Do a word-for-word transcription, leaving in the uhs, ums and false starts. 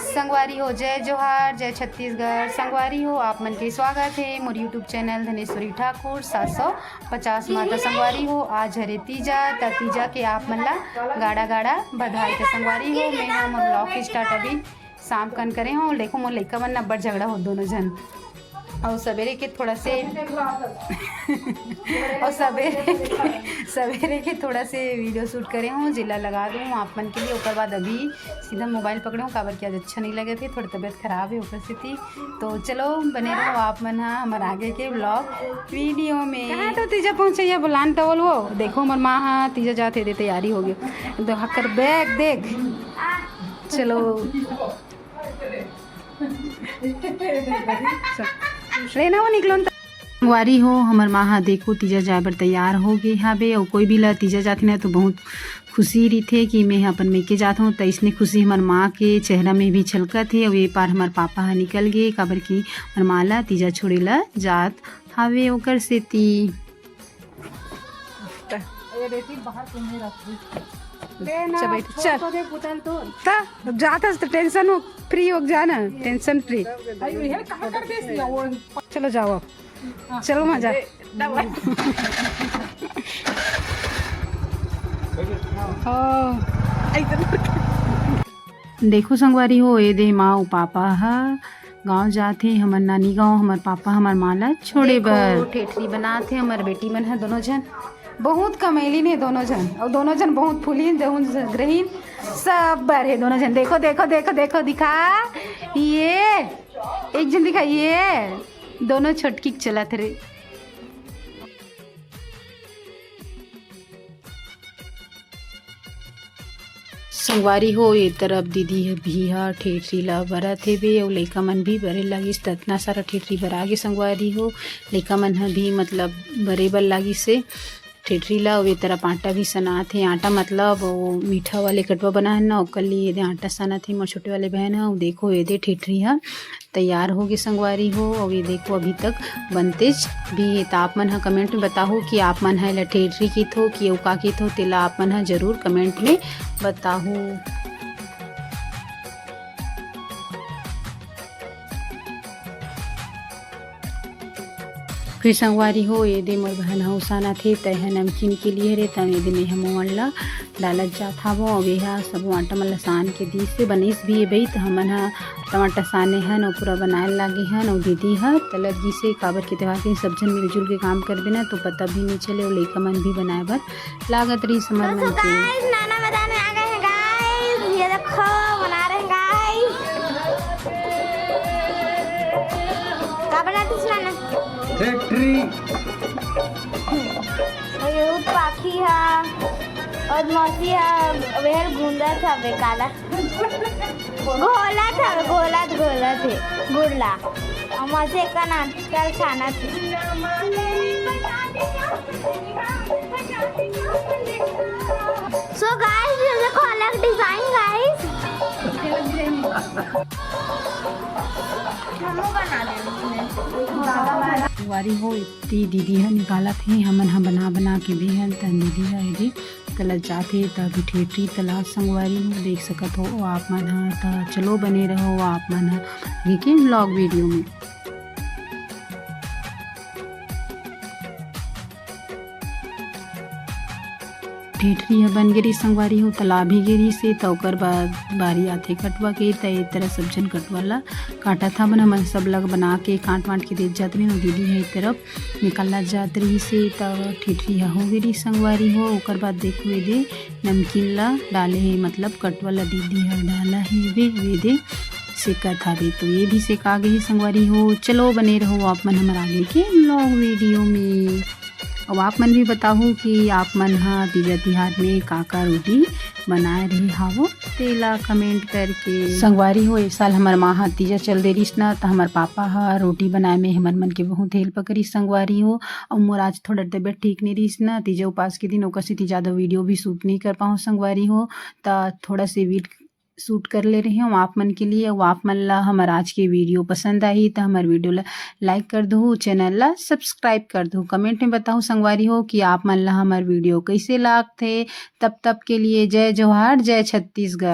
संगवारी हो, जय जोहार, जय छत्तीसगढ़। संगवारी हो, आप मन के स्वागत हे मोर YouTube चैनल धनेश्वरी ठाकुर सात सौ पचास मा। त संगवारी हो, आज हरे तीजा, त तीजा के आप मन ला गाड़ा गाड़ा बधाई। त संगवारी हो, मैं हा मोर vlog के start अभी शाम कन करे हूँ। देखो, मोर लइका मन ना बड़ झगड़ा हो दोनों झन। अउ सवेरे के थोड़ा से अउ सवेरे सवेरे के थोड़ा से video shoot करे हूँ, जेला लगा दूँ आप मन के लिए। ओकर बाद अभी सीधा mobile पकड़े हूँ, काबर कि आज अच्छा नहीं लगे थे, थोड़ी तबीयत खराब है ओकर सेती। तो चलो, बने रहो आप मन हा हमर आगे के vlog video में। कहाँ तो तीजा पहुँचैया बोलान तवल वो। देखो, हमर माँ हा तीजा जात हे, दे तैयारी हो गई। तो हकर bag देख। चलो। लेना वो निकलो न। संगवारी हो, हमर माँ हा देखो तीजा जाए बर तैयार हो गे हाबे। अउ कोई भी ला तीजा जाथे ना तो बहुत खुशी रहिथे कि मैं ह अपन मइके जात हूँ। त इसने खुशी हमर माँ के चेहरा में भी झलकत हे। अउ ये पार हमर पापा हा निकल गे, काबर कि हमर माँ ला तीजा छोड़े ला जात हावे ओकर सेती। ले ना, चल बैठ, छोड़ चल। तो दे पुतल तो। त जात हस त tension हो, free हो जा ना, tension free। अरे, ये कहाँ कर दे दिया वो? चलो जाओ अब। हाँ। चलो मजा। दे, दवाई। हाँ। देखो संगवारी हो, ए दे माँ अउ पापा ह गाँव जात हे, हमर नानी गाँव, हमर पापा हमर माँ ला छोड़े देखो, बर। ठेठरी बनात हे हमर बेटी मन ह दोनों झन, बहुत कमैली ने दोनों झन, अउ दोनों झन बहुत फुलिन, जहुन ग्रहीन, सब बर हे दोनों झन। देखो, देखो, देखो, देखो, दिखा, ये एक झन दिखा, ये दोनों छोटकी के चलत रे। संगवारी हो, ए तरफ दीदी ह, भी ह ठेठरी ला बरत हेबे, अउ लइका मन भी बरे लागिस, त अतना सारा ठेठरी बरा गे संगवारी हो। लइका मन ह भी, मतलब, बरे बर लागिस हे ठेठरी ला। अउ ए तरफ आटा भी सनात हे, आटा मतलब वो मीठा वाले कटवा बनाए हे ना, ओकर लिए एदे आटा सनात हे मोर छोटे वाले बहन ह। अउ देखो, एदे ठेठरी ह तैयार हो गे संगवारी हो। अउ ये देखो, अभी तक बनतेच भी हे। त आप मन ह comment में बताहू कि आप मन ह एला ठेठरी किथो कि अउ का किथो, तेला आप मन ह जरूर comment में बताहू। फिर संगवारी हो, एदे मोर बहन ह ओसानत हे, त एह नमकीन के लिए रे, त एदे में हम ओमन ला डालत जात हावों। अउ एहा सबो आटा मन ला सान के दीस हे, बनिस भी हे बई। त हमन ह टमाटर साने हन, अउ पूरा बनाए लागे हन, अउ दीदी ह तलत गिस हे, काबर के त्योहार के सब झन मिलजुल के काम करबे ना, तो पता भी नहीं चले, अउ लइका मन भी बनाए बर लागत रहिस हमर तो मन के। Guys, नाना मैदान में आ गए हैं guys, ये देखो बना रहे हैं guys। का बनाते नाना? ठेठरी। ये पाखी है और मौसी है, वेहर गुंदा था बेकाला। घोलत हवे, घोलत, घोलत हे गुड़ ला। अउ मजे का नाटक छानत हे। So guys, ये देखो अलग design guys। हमहू बना ले इसमें। वारी हो इतनी दीदी ह निकालत हे, हमन ह बना बना के दे हन, त दीदी ह एदे तलत जाथे, त अभी ठेठरी तलात संगवारी हो, देख सकत हो आप मन ह। त चलो बने रहो आप मन ह आगे के vlog video में। ठेठरी ह बन गे रिहिस संगवारी हो, तला भी गे रिहिस हे, त ओकर बाद बारी आथे कटवा के, त ए तरह सब झन कटवा ला काटत हवन। हमन सब लग बना के काट वाट के देत जात रहिन, अउ दीदी ह ए तरफ निकालत जात रहिस हे, त ठेठरी ह हो गे रिहिस संगवारी हो। ओकर बाद देखो एदे नमकीन ला डाले हे, मतलब कटवा ला दीदी ह डाला हे, वे, वे दे सेकत हावे, तो ये भी सेका गे हे संगवारी हो। चलो बने रहो आप मन हमर आगे के vlog video में। अब आप मन भी बताहू कि आप मन ह तीजा तिहार में का का रोटी बनाए रहे हावो, तेला comment करके। संगवारी हो, ए साल हमर माँ ह तीजा चल दे रिहिस ना, त हमर पापा ह रोटी बनाए में हमर मन के बहुत help करिस संगवारी हो। अउ मोर आज थोड़ा तबियत ठीक नहीं रिहिस ना, तीजा उपास के दिन, ओकर सेती ज्यादा video भी shoot नहीं कर पाऊँ संगवारी हो, त थोड़ा से वीड shoot कर ले रहे हूँ आप मन के लिए। अउ आप मन ला हमर आज के video पसंद आही त हमर video ला like कर दहू, channel ला subscribe कर दहू, comment में बताहू संगवारी हो कि आप मन ला हमर video कैसे लागथे। तब तक के लिए जय जोहार, जय छत्तीसगढ़।